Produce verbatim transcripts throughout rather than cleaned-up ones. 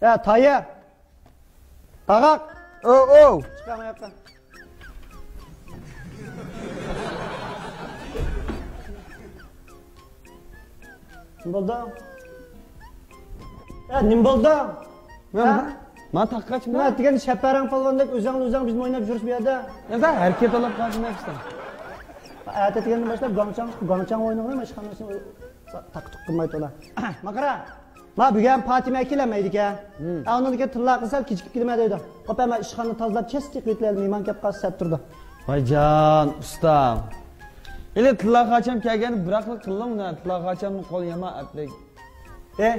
ھە، تايىر. قاغاق. ئو، ئو. چىقىڭ ئاياققا. نېمە بولدى؟ ئە، نېمە بولدى؟ مەن، ھە؟ مانا تاققاچ مەن ئەتىگەن شەپەرەڭ پالۋاندەك ئۆزۈڭنى ئۆزۈڭ بىزمۇ ئويناپ يۈرۈش بۇ يەردە. يا سەن ھەرىكەت ئالاپ قالدىڭ ئەپسىدە. ئەتە ئەتىگەندىن باشلاپ گاڭچاڭ، گاڭچاڭ ئوينىغىن، ئىشخانىسىنى تاقا تۇق قىلماي تولا. ماقرا. ما بۈگۈن پاتىمە كېلەلمەيدىكەن. ھىم. ئە، ئۇنىڭدىن كېيىن تىللا قىلسا كېچىكىپ كېلىمەن دەيدۇ. قوپ، ئەمما ئىشخانىنى تازىلاپ چەستە قىلىۋېتىلەيلى، مېھمان كەپ قالسا سەت تۇرىدۇ. ۋايجان ئۇستام. ئىلى تىللا قاچام كەلگەندە بىراقلا قىلىڭ، تىللا قاچامنىڭ قولى يامان ئەپلىك. ئەي،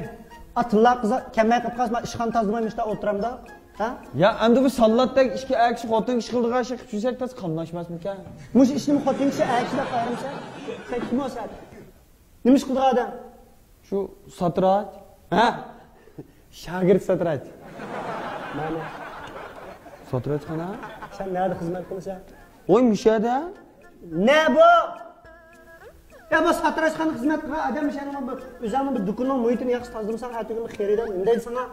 ئا تىللا قىز كەلمەي قېلىپ قالسا، مەن ئىشخانا تازىلىماي مۇشتا ئولتۇرامدا. ھە؟ يا ئەمدى بۇ ساللاتتەك ئىككى ئەر كىشى خوتۇن كىشى قىلىدىغان ئىش قىلىپ يۈرسەك تاس قاملاشماسمىكەن؟ مۇشۇ ئىشنىمۇ خوتۇن كىشى، ئەر كىشى دەپ قارايمىسەن؟ سەن كىم ئۇ سەن؟ نېمە ئىش قىلىدىغان ئادەم؟ شۇ ساتراچ. ھە؟ شاگىرت ساتراچ. مانا. ساتراچخانا؟ سەن نەدە خىزمەت قىلىسەن؟ ۋاي، مۇشۇ يەردە. نە بۇ؟ يا بۇ ساتراچخانا خىزمەت قىلغان ئادەم مۇشۇ يەردە بىر ئۆزۈڭنىڭ بىر دۇكىنىڭ مۇھىتىنى ياخشى تازىلىمىساڭ، ئەتىگۈنى خېرىدار نېمە دەيدۇ ساڭا؟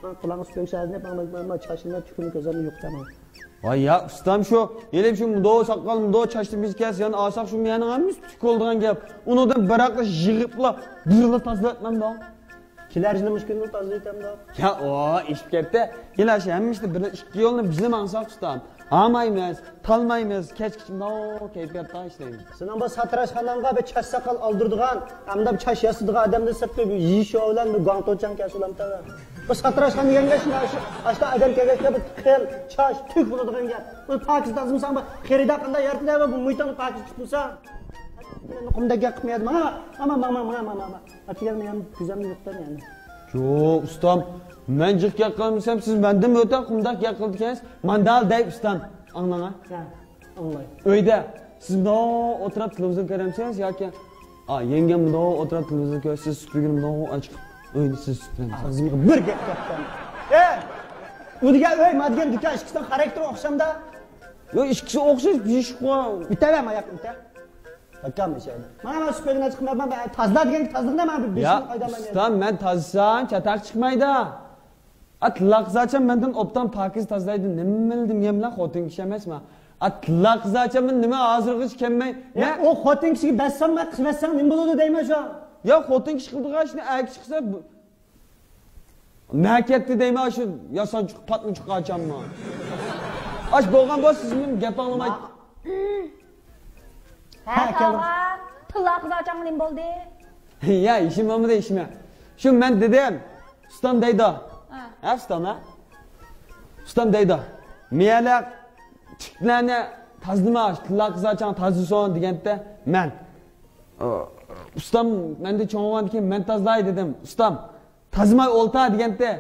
ماڭا قۇلاقنى سۈپۈرۈپ شازىنى، ماڭا، ماڭا، ماڭا چاچىنى تۈكۈنى كۆزۈمنى يوق دەيمەن. ۋاي يا ئۇستام، شۇ ھېلىم شۇ مۇنداق ساقال، مۇنداق چاچنى بىز كەس يەنە ئالساق شۇ مېنىڭ ھەممىسى تۈك بولىدىغان گەپ. ئۇنىڭدىن بىراقلا يىغىپلا بىرلا تازىلاتمامدۇ. كېلەر يىلى مۇشۇ كۈننى تازىلىتامدۇ. يا ئۇ ئېشىپ كەتتى. ھېلى شۇ ھەممە ئىشتا بىرلا ئىككى يولنى بىزلا ماڭساق ئۇستام. ھارمايمىز، تالمايمىز، كەچكىچە ماۋۇ كەيپىياتتا ئىشلەيمىز. سېنىڭ بۇ ساتىراشخاناڭغا بىر چاچ ساقال ئالدۇرىدىغان، ئەمدى چاچ ياسىدىغان ئادەمدىن سىرتقى بىر يىشو بىلەن بىر گاڭتوچاڭ كەلسە بولامتى. بۇ ساتىراشخانا دېگەن گەپ شۇنداق، ئاشۇ، ئاشۇنداق ئادەم كەلگەچكە بىر قىل، چاچ، تۈك بولىدىغان گەپ. بۇ پاكىز تازىلىمىساڭ، بۇ خېرىدار قانداق يارىتىدۇ، بۇ مۇھىتىڭنى پاكىز تۇتمىساڭ. قۇمدەك گەپ قىلمىيەدىم. ماڭا، ماڭا، ماڭا، ماڭا، ماڭا. ئەتىگەن مېنىڭ كۆزۈمنى يوقىتىمەن يەنە. يوق ئۇستام، مەن جىق گەپ قىلمىسام سىز مەندىنمۇ ئۆتە قۇمداق گەپ قىلىدىكەنسىز. ماندال دەي ئۇستام، ئاڭلاڭا. ھە، ئاڭلاي. ئۆيدە سىز مۇنداق ئولتۇرۇپ تېلېۋىزور كۆرەمسىز ياكى، ئا، يەڭگەم مۇنداق ئولتۇرۇپ تېلېۋىزور كۆرسە سىز سۈپۈرگىنى مۇنداق ئاچىقىپ ئۆينى سىز سۈپۈرەمسىز. ئاغزىمغا بىر گەپ گەپتەن. ئە! ئۇ دېگەن ئۆي، ما دېگەن دۇكان ئىككىسىنىڭ خاراكتېرى ئوخشامدا؟ يو، ئىككىسى ئوخشاش بېشىققۇ. ئۆتەۋەر ماياق ئۆتە. ئاكام ئىشەيدۇ. مانا مانا سۈپۈرگىنى ئاچىقىپ مەن، مەن تازىلا دېگەن تازىلىقنى مەن بېشىمنى قايدام مەن. ئۇستام، مەن تازىسام چاتاق چىقمايدۇ. ئا، تىللا قىزاچام مەندىن ئوبدان پاكىز تازىلايدۇ. نېمە بىلدىم يەملا خوتۇن كىشى ئەمەسما. ئا، تىللا قىزاچام مەن نېمە ھازىرغىچە كەلمەي. يا، ئۇ خوتۇن كىشىگە بەرسەڭ، مەن قىز بەرسەڭ نېمە بولىدۇ دەيمەن شۇ. يا، خوتۇن كىشى قىلىدىغان ئىشنى ئەر كىشى قىلسا، بۇ-، نە كەتتى دەيمەن، ئاشۇ ياسانچۇق پاتمىچۇق ئاچاممۇ. ئاش بولغان بولسا سىز مېنىڭ گەپ ئاڭلىماي. ھە، ھە، كەلدىم. تاغام، تىللا قىزاچاڭ نېمە بولدى؟ يا، ئىشىم بولمىدى، ئىشىم يا. شۇ مەن دېدىم، ئۇستام دەيدۇ. ھە. ھە، ئۇستام، ھە؟ ئۇستام دەيدۇ. مېيەلەر تۈكلەرنى تازىلىما، تىللا قىزاچاڭ تازىلىسۇن دېگەنتە مەن. ئۇ، ئۇستام مەندە چوڭ بولغاندىن كېيىن مەن تازىلاي دېدىم. ئۇستام، تازىماي ئولتا دېگەنتى.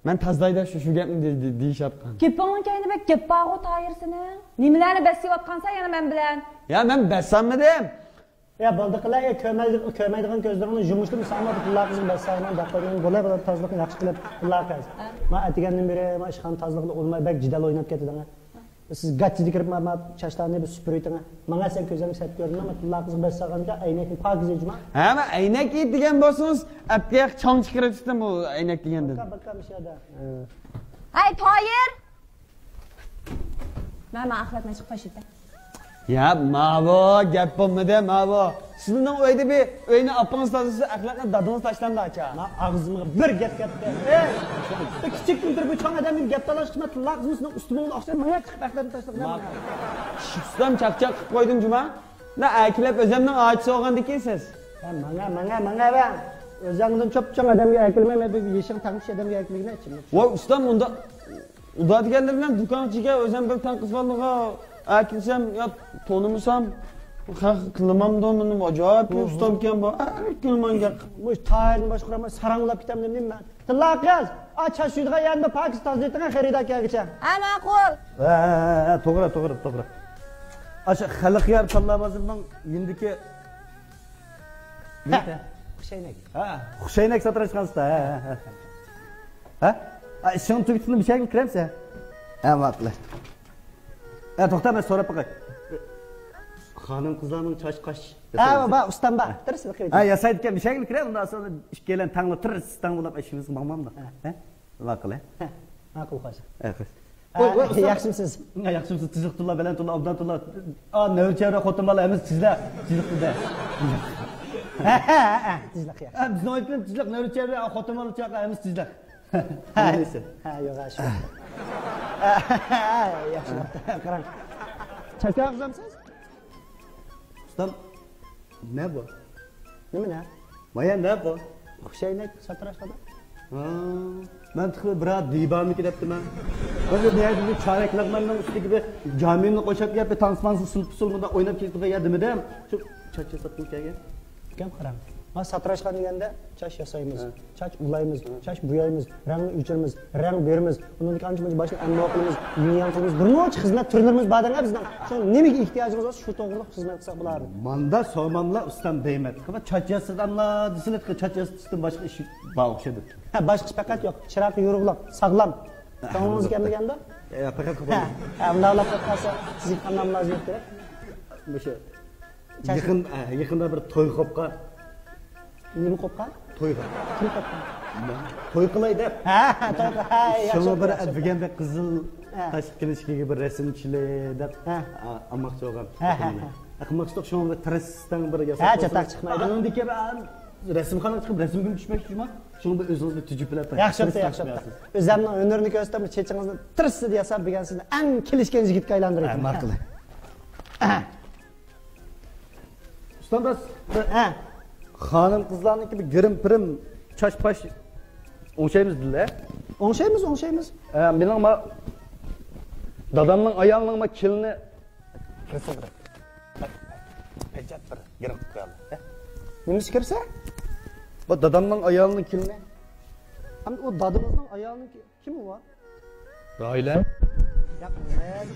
مەن تازىلاي دەپ شۇ، شۇ گەپنى دې-، دې-، دېيىشىۋاتقان. گېپىڭنىڭ كەينىدە بەك گەپ بارغۇ تاھىر سېنىڭ. نېمىلەرنى بەسلىۋاتقانسەن يەنە مەن بىلەن؟ يا، مەن بەسسەنمىدىم. يا، بولدى قىلە، يا، كۆرمەيدىغ-، كۆرمەيدىغان كۆزلىرىڭنى يۇمۇشتۇرما، ساڭا بىر تىللا قىزىڭ بەسسەن دەپ قويدۇم. بولە، بولە، تازىلىقنى ياخشى قىلىپ، تىللا قىز. ھە. ما ئەتىگەندىن بېرى، ما ئىشخانا تازىلىقىدا ئۇلىماي بەك جېدەل ئويناپ كېتىدىڭ. سىز گاچچىدا كىرىپ، ما، ما چاچلارنى بىر سۈپۈرۈۋېتىڭ. ماڭا سەن كۆزۈڭگە سەت كۆرۈنمە، ما تىللا قىزغا بەس سالغاندا ئەينەكنى پاكىز يۇيۇڭ. ھە، ما ئەينەك يۇيۇپ دېگەن بولسىڭىز، ئەپكە چاڭ چىقىرىپ تۇتتۇم بۇ ئەينەك دېگەندىن. باكا، باكا، مۇشۇ يەردە. ھەي، تايىر! مەن، مەن ئەخلەتنى چىقىپ باشلىدىم. يا، ماۋۇ گەپ بولمىدى، ماۋۇ. سىزنىڭ ئۆيدە بىر ئۆينى ئاپىڭىز تازىلىسا، ئەخلەتنى دادىڭىز تاشلاندى ئاچا. ما ئاغزىمغا بىر گەپ كەتتى. ئەي! بىر كىچىك كۈندۈر بىر چوڭ ئادەم بىلەن گەپ تالاشقا، ما تىللا قىزىم سىزنىڭ ئۇستىمىڭىز ئوخشاش، ماڭا چىقىپ ئەخلەتنى تاشلىغان. ما ئىشىك ئۇستام چاقچاق قىلىپ قويدۇم جۇما. نا ئەكىلىپ ئۆزۈمنىڭ ئاچىسى بولغاندىكىن سىز. ھە، ماڭا، ماڭا، ماڭا بەر. ئۆزۈڭدىن چوپچوڭ ئادەمگە ئەكىلمەي، مەن بىر يېشىڭ تەڭپۇش ئادەمگە ئەكىلگىنە ئىچىمدە. ۋاي ئۇستام، ئۇندا ئۇدا دېگەنلىرى بىلەن دۇكان ئىچىگە ئۆزۈم بىر تەڭ قىز بالىغا ئەكىلسەم يا تونۇمىسام، خەق قىلمامدۇ مېنى، ئاجايىپ بىر ئۇستامكەن بۇ. ئەركىلمان گەپ. مۇشۇ تايىرنى باشقۇرامەن، ساراڭلاپ كېتەمدىم نېمە مەن؟ تىللا قىز، ئا، چاچ يۇيىدىغان يەرنى بىر پاكىز تازىلىۋېتىڭە خېرىدار كەلگۈچە. ھە، ماقۇل. ھە، ھە، ھە، توغرا، توغرا، توغرا. ئاشۇ خەلق يار تاللا بازىرىنىڭ يېنىدىكى نېمە؟ خۇشەينەك. ھە، خۇشەينەك ساتىراشقانسىز، ھە، ھە، ھە. ھە؟ ئا، ئىشىڭنى تۈگىتىپلا مۇشۇ يەرگە كىرەمسەن؟ ھە، ماقۇل. ئە، توختا، مەن سوراپ باقاي. خانىم قىزلارنىڭ چاچ قاش ھە، ياسايدۇ. بار، ئۇستام بار. ھە. تىرىس، ھە، ياسايدىكەن، مۇشۇ يەرگە كىرە، ئۇنداق سوڭ ئىككىيلەن تەڭلا تىرىس، تەڭ بولاپ ئىشىمىزگە ماڭمامدۇ. ھە. ھە؟ ئالاقىلى. ھە، ماقۇل، خوش. ئە، خوش. ھە، ۋوي، ۋوي، ئۇستا. ياخشىمسىز؟ ياخشىمسىز؟ تىزلىق تۇرلا، بەلەن تۇرلا، ئوبدان تۇرلا. ئا، نەۋرە چەۋرە خوتۇن بالا ھەممىسى تىزلەر. تىزلىق تۇرلا. ھە، ھە، ھە، ھە، تىزلىق ياخشى. ھە، بىزنىڭ ئۆيدىكى تىزلىق، نەۋرە چەۋرە، خوتۇن بالا چاقا ھەممىسى تىزلىق. ھە، ھە، ياخشى. ھە، ھە، ياخشى. قاراڭ. چاچ ياغزامسىز؟ ئۇستام، نە بۇ؟ نېمە نە؟ مايا نە بۇ؟ خۇشەينەك ساتىراشقادا. ھا، مەن تېخى بىرەر دىبامىكى دەپتىمەن. بىر نەدە بىر چارەك لەغمەننىڭ ئۈستىگە بىر جامىنى قوشۇپ يەپ، بىر تانسىمان سۇسۇل پۇسۇل مۇنداق ئويناپ كېتىدىغان يەر دېمىدىم. شۇ چاچ ياساتقىلى كەلگەن. ئۇكام، قاراڭ. ما ساتىراشخانا دېگەندە چاچ ياسايمىز، ھە. چاچ ئۇلايمىز، ھە. چاچ بويايمىز، رەڭنى ئۆچۈرىمىز، رەڭ بېرىمىز، ئۇنىڭدىن كېيىن ئانچە مۇنچە باشنى ئەمما قىلىمىز، مىيان قىلىمىز. بىر نەچچە خىزمەت تۈرلىرىمىز بار دەڭە بىزنىڭ. شۇ نېمىگە ئېھتىياجىڭىز بولسا، شۇ توغرىلىق خىزمەت قىلساق بولار. ماندا سورىماملا ئۇستام دەيمەن. قىلما چاچ ياسىداملا دېسىلى، چاچ ياسىتىشتىن باشقا ئىش بار ئوخشىدى. ھە، باشقا ئىش پەقەت يوق. چىراغ يورۇقلۇق، ساغلام. كۆڭلىڭىز كەلمىگەندە؟ يا، پەقەت ھە، ھە، مۇنداقلاپ قالسا، سىزگە قانداق مۇلازىمەت كېرەك؟ مۇشۇ. يېقىن، ئە، يېقىندا بىر توي قوپقان. نېمە قوپقان؟ توي قوپقان. كىم قوپقان؟ مەن توي قىلاي دەپ. ھە، توي قىلاي. ھە، شۇڭا ياخشى، بىر ياخشى. ئەتىگەندە قىزىل ھە. تاشقى كىنىشكىگە بىر رەسىم چىلى دەپ، ھە. ئا، ئالماقچى بولغان. ھە، ھە، ھە. قىلماقچىدۇق، شۇڭا بىر تىرىستاڭ بىر ياساپ ھە، چاتاق چىقمايدۇ. ئانىڭدىكى بىر، ئا، رەسىمخانىغا چىقىپ رەسىمگىمۇ چۈشمەكچى جۇما. شۇڭا بىر ئۆزىڭىز بىر تۈجۈپ بىلەپ. ياخشى بوپتۇ، ياخشى بوپتۇ. ئۆزۈمنىڭ ھۈنىرىنى كۆرسىتىپ، چېچىڭىزنى تىرىسسىدە ياساپ بەرگەن سىزنى ئەڭ كېلىشكەن يىگىتكە ئايلاندۇرىمەن. ھە، ماقۇل. ئۇستام، بىر ھە. خانىم قىزلارنىڭكى بىر گىرىم پىرىم، چاچ پاچ ئوڭشايمىز دېدىلە. ئوڭشايمىز، ئوڭشايمىز. ھە، مېنىڭ ما، دادامنىڭ ئايالىنىڭ ما كېلىنى كىرسە بىر. پەجەت بىر گىرىم قىلىپ قويالى. ھە؟ نېمىسى كىرسە؟ بۇ دادامنىڭ ئايالىنىڭ كېلىنى. ئەمدى ئۇ دادىڭىزنىڭ ئايالىنىڭ كېلىنى. كىم ئۇ؟ راھىلە. ياق، راھىلە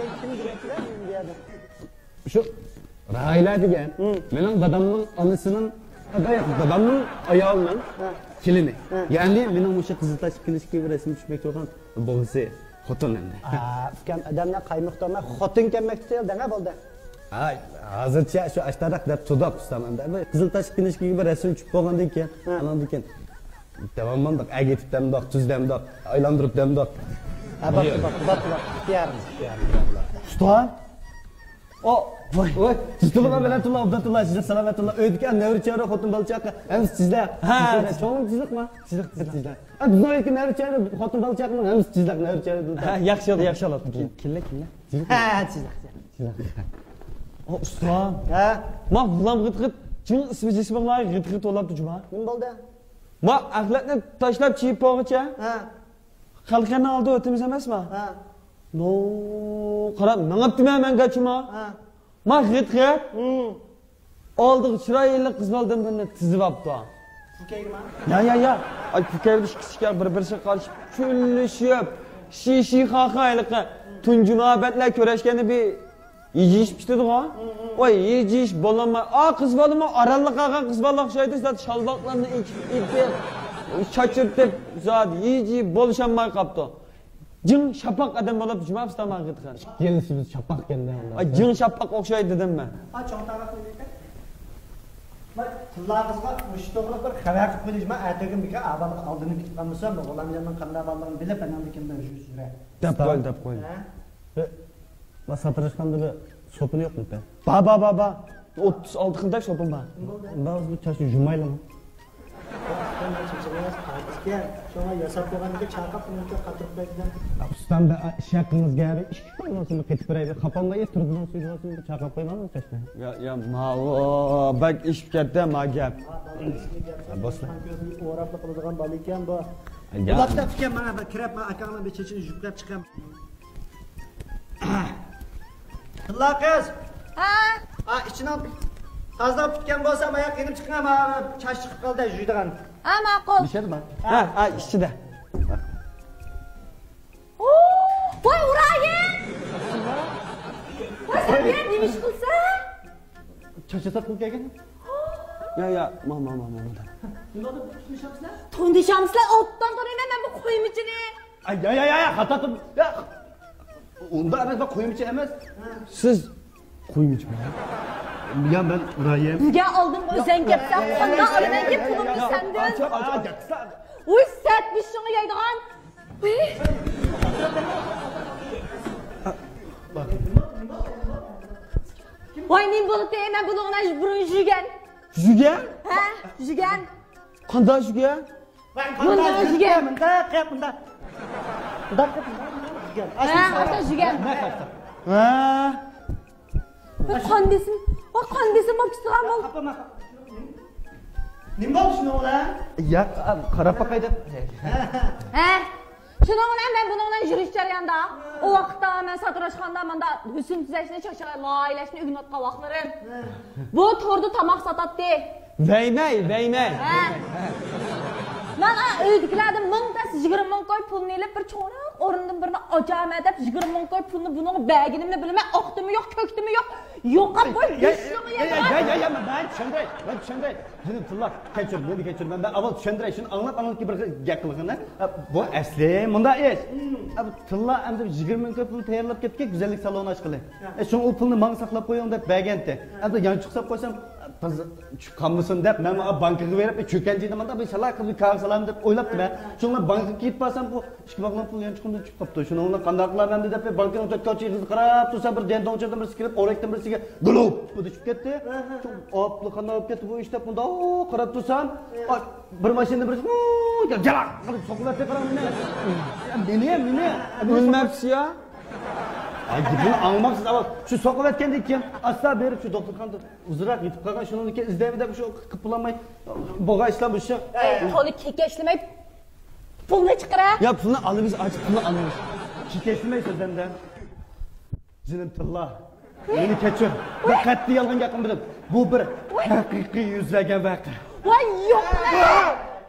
دېگەن كىم دېگەن؟ شۇ راھىلە دېگەن ھىم. مېنىڭ دادامنىڭ ئانىسىنىڭ، دادامنىڭ ئايالىنىڭ ھە. كېلىنى. ھە. يەنى مېنىڭ مۇشۇ قىزىل تاش كىنىشكىگە رەسىم چۈشمەكچى بولغان بوۋىسى، خوتۇن ئەمدى. ئا، ئۇكام، ئادەملەر قايمۇقتۇرماي خوتۇن كەلمەكتە دەڭە بولدى. ھاي، ھازىرچە شۇ ئاشتاراق دەپ تۇردۇق ئۇستام ئەمدى. بىر قىزىل تاش كىنىشكىگە بىر رەسىم چۈشۈپ بولغاندىن كېيىن، ھە. ئاناندىن كېيىن داۋاملىق ئەگىتىپ دەمدۇق، تۈز دەمدۇق، ئايلاندۇرۇپ دەمدۇق. ھە، بوپتۇ، بوپتۇ، بوپتۇ، بوپتۇ. ئۇستا! ئو، ۋاي. ۋاي، جىتىللا بىلەتۇللا، ئابدۇتۇللا، سىزلەر سالامەتۇللا. ئۆيدىكى نەۋرە چەۋرە خوتۇن بالا چاقا، ھەممىسى تىزلەق. ھە، چوڭ تىزلىقما؟ تىزلىق، تىزلىق. ھە، بىزنىڭ ئۆيدىكى نەۋرە چەۋرە خوتۇن بالا چاقىنىڭ ھەممىسى تىزلەق، نەۋرە چەۋرە. ھە، ياخشى بولدى، ياخشى بولدى. كىللە، كىللە. ھە، تىزلەق، تىزلەق. ئۇستا. ھە؟ ما غۇلام غىت غىت، جىڭ ئىسمى جىسمىڭلار غىت غىت بولاپتۇ جۇما. نېمە بولدى؟ ما ئەخلەتنى تاشلاپ چىيىپ بولغۇچە. ھە. خەلقەرنىڭ ئالدىغا ئۆتىمىز ئەمەسما؟ ھە. نو، قاراپ مېڭىپتىمەن مەن گاچىما. ھە. ما غىت غىت. ھىم. ئالدىغا چىرايلىق قىز بالا دەمدىنى تىزىۋاپتۇ. پۇكەيگىما؟ يا، يا، يا. ئاي، پۇكەيلىش كىچىككە بىر-بىرسىگە قارىشىپ، چۈللىشىپ، شىشى خاخا ھېلىقى تۇنجى مۇھەببەتلەر كۆرۈشكەندە بىر ھىجىيىشىپ كېتىدىغۇ. ھىم، ھىم. ۋاي، ھىجىيىش بولالماي، ئا، قىز بالىمۇ ئارانلىق ئالغان قىز بالا ئوخشايدۇ، زادى شالۋاقلارنى ئېچىپ، ئېتىپ، چاچرىتىپ، زادى ھىجىيىپ بولۇشالماي قاپتۇ. جىڭ شاپاق ئادەم بولۇپ جۇما ئۇستا ماغىتخان. ئىككىلىسىمىز شاپاق ئىكەن-دە ئۇنداق. ئاي، جىڭ شاپاق ئوخشايدۇ دېدىم مەن. ئا، چوڭ تاغاق نېمە ئىكەن؟ ماي، تىللا قىزغا مۇشۇ توغرىلىق بىر خەۋەر قىلىپ قويدى جۇما، ئەتىگۈن بىكار ئابالغا ئالدىنىپ كېتىپ قالمىسۇن، بۇ غۇلامجاننىڭ قانداق بالىلىقىنى بىلىپ، ئاناندىن كېيىن بىر يۈز سۈرە. دەپ قويدى، دەپ قويدى. ھە؟ ئە، ما ساتىراشخانىدا بىر شوپۇن يوقمىكەن؟ با، با، با، با. ئوتتۇز ئالتە خىلدەك شوپۇن بار. بىز بۇ چاچنى يۇمايلىمۇ؟ شۇڭا ياساپ بولغاندىكىن چاقاپ ئۇنى قاتۇرۇپ بەردىم. ئۇستام، بىر ئىش ھەققىڭىزگە بىر ئىككى كۈن بولسىمۇ قېتىپ بېرەي. خاپا بولماي تۇرىدىغان سۈيدىغان چاقاپ قويماڭ چاچنى. يا، يا، ماۋۇ بەك ئېشىپ كەتتى ما گەپ. بولسا. ئوراپلا قىلىدىغان بالا ئىكەن بۇ. يا. بۇلاقتا ئىكەن، مانا بىر كىرىپ، مانا ئاكاڭنىڭ بىر چېچىنى يۇيۇپ چىقىپ. تىللا قىز! ھە؟ ئا، ئىچىنىڭ تازىلىقى پۈتكەن بولسا، ماياق يېنىپ چىقىڭ، مانا چاچ چىقىپ قالدى، يۇيىدىغان. ھە، ماقۇل. نېمە ئىچىدە بار؟ ھە، ھە، ئىچىدە. ۋاي، ئۇرايىم! ۋاي، سەن بۇ يەردە نېمە ئىش قىلسا؟ چاچ ياساپ كەلگەن. يا، يا، ما، ما، ما، ما، ما. نېمە بولدى، تونۇشامسىلەر؟ تونۇشامسىلەر، ئوتتان تونۇيمەن مەن بۇ قويمىچىنى. ئاي، يا، يا، يا، يا، خاتا تون-، يا. ئۇنداق ئەمەس، مەن قويمىچى ئەمەس. سىز قويمىچىمۇ؟ يا، مەن ئۇرايىم. بۈگۈن ئالدىم ئۆزەڭ كەپسەن، قانداق ئالىمەنكى پۇلۇمنى سەندىن؟ ۋۇي، سەت بېشىڭغا يەيدىغان. ۋۇي. ۋاي، نېمە بولدى؟ مەن بۇنىڭ بىلەن بۇرۇن يۈگەن. يۈگەن؟ ھە، يۈگەن. قانداق يۈگەن؟ مۇنداق يۈگەن. مۇنداق قىلىپ، مۇنداق. مۇنداق قىلىپ، مۇنداق يۈگەن. ھە، ئاشۇ يۈگەن. ھە. بىر قان بېسىم، ۋاي، قان بېسىم بولۇپ كېتىدىغان بولدى. قاپىما. نېمە بولدى شۇنىڭ بىلەن؟ ياق، قاراپ باقاي دەپ. ھە، شۇنىڭ بىلەن مەن بۇنىڭ بىلەن يۈرۈش جەريانىدا، ئۇ ۋاقىتتا مەن ساتىراشخانىدا مانداق رەسىم تۈزەشنى، چاقچاق لايىھەلەشنى ئۆگىنىۋاتقان ۋاقىتلىرىم. بۇ توردا تاماق ساتاتتى. ۋەيمەي، ۋەيمەي. ھە. مانا ئۆيدىكىلەردىن مىڭ تەس يىگىرمە مىڭ كوي پۇلنى ئېلىپ، بىر چوڭراق ئورۇندىن بىرنى ئاچامەن دەپ، يىگىرمە مىڭ كوي پۇلنى بۇنىڭغا بەرگىنىمنى بىلىمەن، ئاقتىمۇ يوق، كۆكتىمۇ يوق، يوقاپ قويۇپ، يا، بېشىڭغا يا، يا، يا، يا، يا، مەن چۈشەندۈرەي، مەن چۈشەندۈرەي. جېنىم تىللا، كەچۈر، مېنى كەچۈر، مەن، مەن ئاۋۋال چۈشەندۈرەي، شۇنى ئاڭلاپ، ئاڭلاپ كېيىن بىر گەپ قىلغىنە. بۇ ئەسلى مۇنداق ئىش. ئە، بۇ تىللا ئەمدى يىگىرمە مىڭ كوي پۇل تەييارلاپ كەتكەن، گۈزەللىك سالونى ئاچقىلى. ئە، شۇڭا ئۇ پۇلنى ماڭا ساقلاپ قويۇڭ دەپ بەرگەنتى. ئەمدى يانچۇققا ساپ قويسام، تازا چۈشۈپ قالمىسۇن دەپ، مەن بانكىغا بېرىپ، چۆكەنچىدە مانداق بىر شالاق قىلىپ بىر كاغىز ئالامەن دەپ ئويلاپتىمەن. شۇڭا بانكىغا كېتىپ بارسام، بۇ ئىككى باغلام پۇل يانچۇقۇمدىن چۈشۈپ قاپتۇ. شۇنىڭ بىلەن قانداق قىلارمەن دەپ، بانكىنىڭ تۆت كاۋچى ئېغىزىغا قاراپ تۇرسام، بىر دېڭدوڭچىدىن بىرسى كىرىپ، ئورەكتىن بىرسىگە گۇلۇپ دېيىپ كەتتى. شۇ ئاپلا قانداق بولۇپ كەتتى بۇ ئىش دەپ، مۇنداق قاراپ تۇرسام، بىر ماشىنىدىن بىرسى جالاق قىلىپ سوقۇۋەتتى، قاراڭ مېنى. مېنى، مېنى. ئۆلمەپسىز يا؟ ئاي، گېپىنى ئاڭلىمامسىز، ئاۋۋال شۇ سوقۇۋەتكەندىن كېيىن ئاستا بېرىپ شۇ دوختۇرخانىدا ئۇزۇنراق يېتىپ قالغان، شۇنىڭدىن كېيىن ئىزدەيمەن دەپ شۇ قىلىپ بولالماي بولغان ئىشلار بۇ ئىش. ئەي، تولى كېكەچلىمەي پۇلنى چىقىرە. يا، پۇلنى ئالىمىز، ئاچ، پۇلنى ئالىمىز. كېكەچلىمەي سۆزلەمدە. جېنىم تىللا. مېنى كەچۈر. بىر قەتئىي يالغان گەپ قىلمىدىم. بۇ بىر ھەقىقىي يۈز بەرگەن ۋەقە. ۋاي، يوق.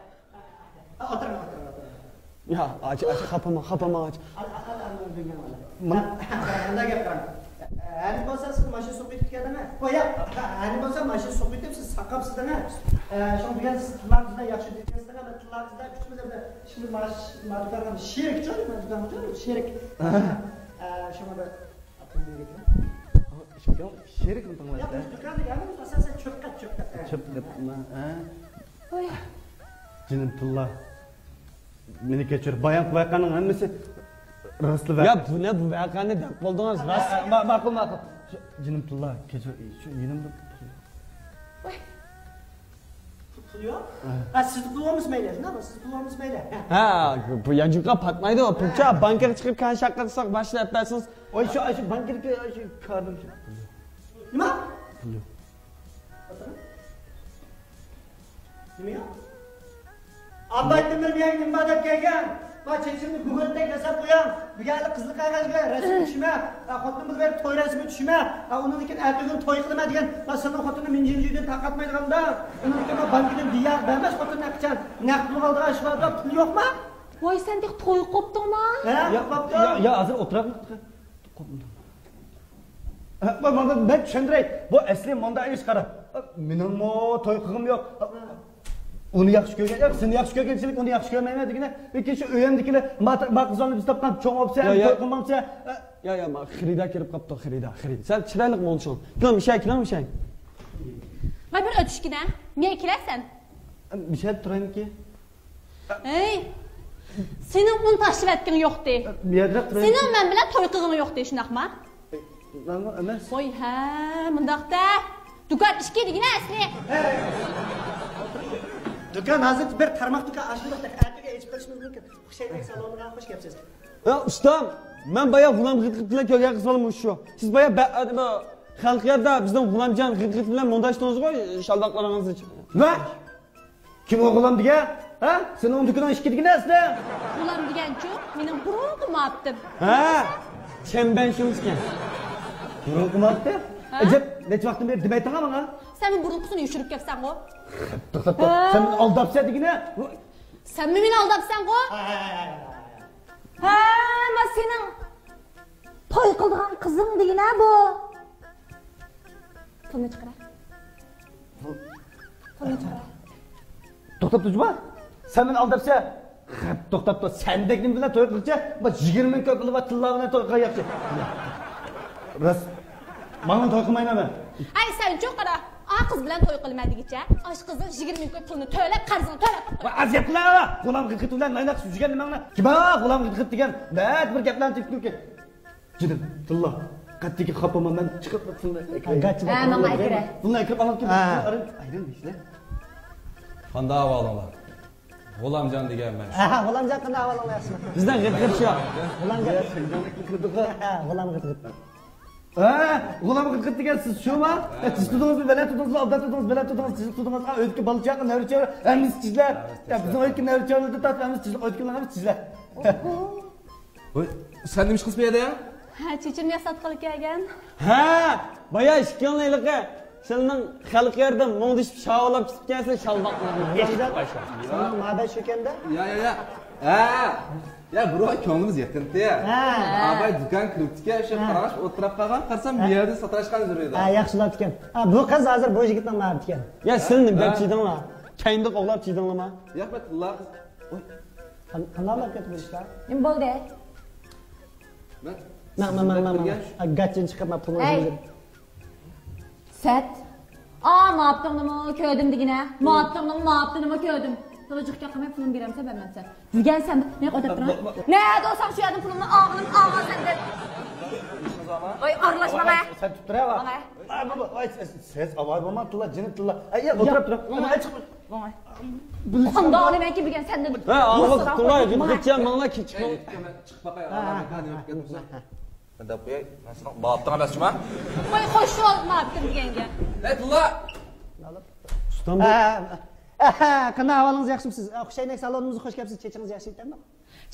ئولتۇرۇڭ، ئولتۇرۇڭ، ئولتۇرۇڭ. يا، ئاچ، ئاچ، خاپىما، خاپىما، ئاچ. مۇنداق گەپ قىلىڭ. ھەنى بولسا سىز ماشىنا سوقۇپ كېتىپ كەلدىڭە؟ قويۇڭ. ھەنى بولسا ماشىنا سوقۇپ كېتىپ سىز ساقاپ سىزدىڭە. شۇڭا دېگەن سىز تىللاڭىزدا ياخشى دېگەنسىزدىڭە، مەن تىللاڭىزدا ئۈچ مىليون. شۇ ما-، ما دۇكانغا شېرىك، شۇ ما دۇكانغا شېرىك. شۇڭا بىر شېرىكنى تىڭلايسىز. ياق، دۇكاندا ئەمەس، ئاساسەن چۆپ قەت، چۆپ قەت. چۆپ قەت، ھە. ۋاي. جېنىم تىللا. مېنى كەچۈر، بايامقى ۋەقەنىڭ ھەممىسى راستلا ۋەقە. يا، بۇ نە، بۇ ۋەقەنى دەپ بولدىڭىز، راست. ما-، ماقۇل، ماقۇل. شۇ، جېنىم تىللا، كەچۈر، شۇ يېنىمدا. ۋاي. پۇل يوق؟ ھە. ھە، سىزدە پۇل بولمىسا مەيلى، شۇنداقمۇ؟ سىزدە پۇل بولمىسا مەيلى. ھە، بۇ يانچۇققا پاتمايدۇ، پۇلچە. بانكىغا چىقىپ كان شاققاتساق باشلاپ بەرسىڭىز. ۋاي، شۇ، شۇ بانكىدىكى شۇ كاردىن شۇ. نېمە؟ پۇل يوق. نېمە يوق؟ ئابايتتىن بىر بۇ يەرگە نېمە بار دەپ كەلگەن؟ ما چېچىمنى گۈگۈردەك ياساپ قوياڭ. بۇ يەردە قىزىل قەغەز بىلەن رەسىم چۈشىمە. خوتۇنۇم بىلەن توي رەسىمى چۈشىمە. ئۇنىڭدىن كېيىن ئەتىگۈن توي قىلىمەن دېگەن. ما سېنىڭ خوتۇننى مىنجىنجىدىن تارقاتمايدىغاندا، ئۇنىڭدىن كېيىن ما بانكىدىن دىيار بەرمەس خوتۇن ھەقىچان. نەق پۇلغا ئالىدىغان ئىش بار، پۇل يوقما؟ ۋاي، سەن تېخى توي قوپتۇڭما؟ ھە، يا، قوپتۇم. يا، يا، ھازىر ئولتۇراق. ھە، مانا مەن چۈشەندۈرەي. بۇ ئەسلى مۇنداق ئىش، قارا. مېنىڭمۇ توي قىلغۇم يوق. ئۇنى ياخشى كۆرگەن، ياق، سېنى ياخشى كۆرگەنچىلىك ئۇنى ياخشى كۆرمەيمەن دېگىنە. لېكىن شۇ ئۆيۈمدىكىلەر ما، ما قىزلارنى بىز تاپقان چوڭ ئوپسە، يا، يا. توي قىلمامسە. يا، يا، ما خېرىدار كېلىپ قاپتۇ، خېرىدار، خېرىدار. سەل چىرايلىق بولۇشۇڭ. كېلىڭ، مىشەي، كېلىڭ، مىشەي. مانا بىر ئۆتۈشكىنە، مېڭە كېلەرسەن. مىشەي تۇرايمىكى؟ ھەي، سېنىڭ ئۇنى تاشلىۋەتكىنىڭ يوقتى. سېنىڭ مەن بىلەن توي قىلغىنىڭ يوقتى، شۇنداقما؟ مەنمۇ ئەمەس. ۋاي ھە، مۇنداقتا. دۇكان ئىككى دېگىنە ئەسلى. دۇكان ھازىر بىر تارماق دۇكان، ئاشۇنداق ئەتىگە ئېچىپ قېلىشىمىز مۇمكىن. خۇشەينەك سالونىغا خوش كەپسىز. يا ئۇستام، مەن بايا غۇلام غىت-غىت بىلەن كۆرگەن قىز بالىمۇ شۇ. سىز بايا بە-، ئە، بۇ خەلق يەردە بىزنىڭ غۇلامجان غىت-غىت بىلەن مۇنداشتىڭىزغۇ، شالۋاقلىرىڭىزنى. نېمە؟ كىم ئۇ غۇلام دېگەن؟ ھە؟ سېنىڭ دۇكىنىڭ ئىككى دېگىنى ئەسلى. غۇلام دېگەنچۇ، مېنىڭ بۇرۇنقى مۇئەپپىم. ھە؟ چەنبەن شۇمىسكەن. بۇرۇنقى مۇئەپپىم؟ ھە؟ ئەجەب، نەچچە ۋاقىتتىن بېرى دېمەيتتىڭ ماڭا؟ سەن مېنى بۇرۇنقىسىنى يوشۇرۇپ كەپسەنغۇ. توختاپ، توختاپ. ھە؟ سەن مېنى ئالداپسەن دېگىنە. سەن مېنى ئالداپسەنغۇ. ھە، ھە، ھە، ھە. ھە، ما سېنىڭ توي قىلىدىغان قىزىڭ دېگىنە بۇ. پۇلنى چىقىرە. پۇلنى چىقىرە. توختاپ تۇر، جۇما. سەن مېنى ئالداپسەن. توختاپ تۇر. سەندەك نېمە بىلەن توي قىلغۇچە؟ بۇ يىگىرمە مىڭ كوي پۇلى بار تىللا بىلەن توي قىلغان ياخشى. راست. ماڭا توي قىلمايمەن مەن. ئەي، سەنچۇ قارا. ئا، قىز بىلەن توي قىلىمەن دېگۈچە، ئاشۇ قىزنىڭ يىگىرمە مىڭ كوي پۇلىنى تۆلەپ، قەرزىڭنى تۆلەپ. ۋاي، ئاز گەپ قىلە، غۇلام غىدغىت بىلەن نايناق سۈزگەن نېمەڭنى. كىم ھە غۇلام غىدغىت دېگەن؟ نەدە بىر گەپلەرنى تېپىپ كېلىپ. جېنىم، تىللا، قەتئىيكى خاپا بولما، مەن چىقىپ پۇلنى ئەكىرەي. ھە، ماڭا ئەكىرە. پۇلنى ئەكىرىپ ئالاي. ھە. ئايرىل، ئايرىل دېيىشلە. قانداق ئەھۋالىڭلار؟ غۇلامجان دېگەنمەن. ھە، غۇلامجان، قانداق ئەھۋالىڭلار، ياخشىمۇ؟ بىزنىڭ غىدغىت شۇ. غۇلامجان. ھە، غۇلام غىدغىت. ھە، غۇلام غىدغىت دېگەن سىز شۇما؟ ھە، تىز تۇتىڭىزمۇ، بەلەن تۇتىڭىزمۇ، ئوبدان تۇتىڭىز، بەلەن تۇتىڭىز، تىزلىق تۇتىڭىز. ھە، ئۆيدىكى بالا چاقا، نەۋرە چەۋرە، ھەممىسى تىزلەر. ھە، بىزنىڭ ئۆيدىكى نەۋرە چەۋرىلەردىن تارتىپ ھەممىسى تىزلىق، ئۆيدىكىلەرنىڭ ھەممىسى تىزلەر. ۋاي، سەن نېمە ئىش قىلىسەن بۇ يەردە يا؟ ھە، چېچىمنى ياساتقىلى كەلگەن. ھە، بايا ئىككىڭلار ھېلىقى سىلىنىڭ خەلق يېرىدە مۇڭدىشىپ شاۋۇللاپ كېتىپكەنسىلەر شالۋاقلارنى. سېنىڭ مابەت شۇ كەمدە؟ يا، يا، يا. ھە. يا، بىراۋ كۆڭلىمىز يېقىنتى. ھە. ئاباي دۇكان كىرىپتىكەن، شۇ ھە. قاراش ئولتۇرۇپ قالغان، قارىسام ھە. بۇ يەردە ساتىراشقان يۈرىدۇ. ھە، ياخشى بولۇپتىكەن. ھە، بۇ قىز ھازىر بۇ يىگىتنىڭ مابىتىكەن. يا، سىلە نېمە دەپ ھە. چىدىڭلار؟ كەينىدە قوغلاپ چىدىڭلارمۇ؟ ياق، مەن تىللا قىز. قان-، قانداق بولۇپ كەتتى بۇ ئىشلار؟ نېمە بولدى؟ مەن ماڭ، ماڭ، ماڭ، ماڭ، ماڭ. ھە، گاچىنى چىقىرىپ، ماڭ، پۇلۇڭنى ئەي. بېرىڭ. سەت. ئا، ماپتىڭنىمۇ كۆردۈم دېگىنە. ماپتىڭنىمۇ، ماپتىنىمۇ كۆردۈم. تولا جىق گەپ قىلماي، پۇلۇمنى بېرەمسەن، بەرمەمسەن؟ دېگەن سەن، مېنى ئولتۇرۇپ تۇرۇڭ. نەدە بولساڭ شۇ يەردىن پۇلۇمنى ئالغىنىم ئالغان سەندىن. ۋاي، ئارىلاشماڭ ھە. سەن تۇتۇپ تۇر ھە. ماڭ ھە. ئا، بۇ، بۇ، ۋاي، سىز، سىز ئاۋارە بولماڭ، تىللا، جېنىم تىللا. ئەي، يا، ئولتۇرۇپ تۇرۇڭ. ماڭ ھە، چىقىپ. ماڭ ھە. قانداق ئالىمەنكى بۈگۈن سەندىن. ھە، ئاغلىق قىلماي، كېچە ماڭلا كېچىك. چىقىپ باقاي. ھە، ھە، ھە. مەن دەپ قوياي، مەن سېنىڭ ماپتىڭ ئەمەس جۇما. ۋاي، خوش بول، ماپتىڭ دېگەنگە. ئەي، تىللا. ئۇستام بۇ. ھە، ھە، ھە، قانداق ئەھۋالىڭىز، ياخشىمۇسىز؟ خۇشەينەك سالونىمىزغا خوش كەپسىز، چېچىڭىز ياخشى ئىكەنمۇ؟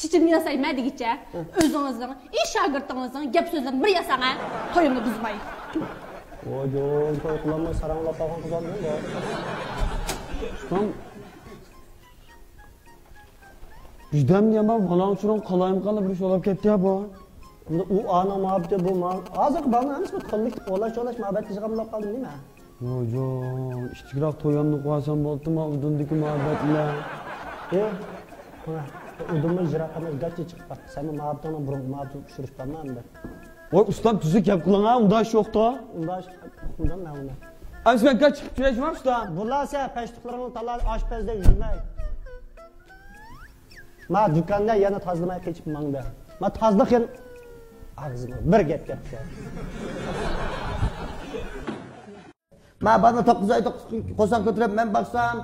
چېچىمنى ياسايمەن دېگۈچە، ئۆزىڭىزنىڭ، ئى شاگىرتىڭىزنىڭ گەپ سۆزلىرىنى بىر ياساڭ ھە، تويۇمنى بۇزماي. ۋاجان، توي قىلالماي ساراڭلاپ قالغان قىز ئاندىن بار. ئۇستام، بىردەمدە يامان بالاڭ چۇرۇڭ قالايمىقانلا بىر ئىش بولۇپ كەتتى يا بۇ. ئۇ ئانىڭ مۇھەببىتى بۇ ما-، ھازىرقى بالىنىڭ ھەممىسى بىر كوللېكتىپ ئولاش-چولاش مۇھەببەت تېزىغان بولۇپ قالدىمۇ نېمە؟ ۋاجان، ئىچىكرەك تويۇمنى قويسام بولدىما ئۇدۇندىكى مۇھەببەت بىلەن. ئى، قويە، ئۇدۇنمۇ يىراق ئەمەس، گاچا چىقىپ قاپتۇ. سەنمۇ مۇھەببىتىڭنىڭ بۇرۇنقى مۇھەببىتىڭگە ئۇچرىشىپ قالما ئەمدى. ۋاي ئۇستام، تۈزۈك گەپ قىلىڭ ھە، ئۇنداق ئىش يوقتا. ئۇنداق ئىش قىلدىم مەن ئۇنى. ئەمىسە مەن گاچا چىقىپ كېلەي جۇما ئۇستا. بۇلار سەن پەشتۇقلىرىڭنى تالا ئاشپەزدەك يۈرمەي. ما دۇكاندا يەنە تازىلىماي قېچىپ ماڭدى. ما تازىلىق يەنە ئاغزىنى بىر گەپ گەپ. ما بالىنى توققۇز ئاي توققۇز كۈن قورساق كۆتۈرۈپ مەن باقسام.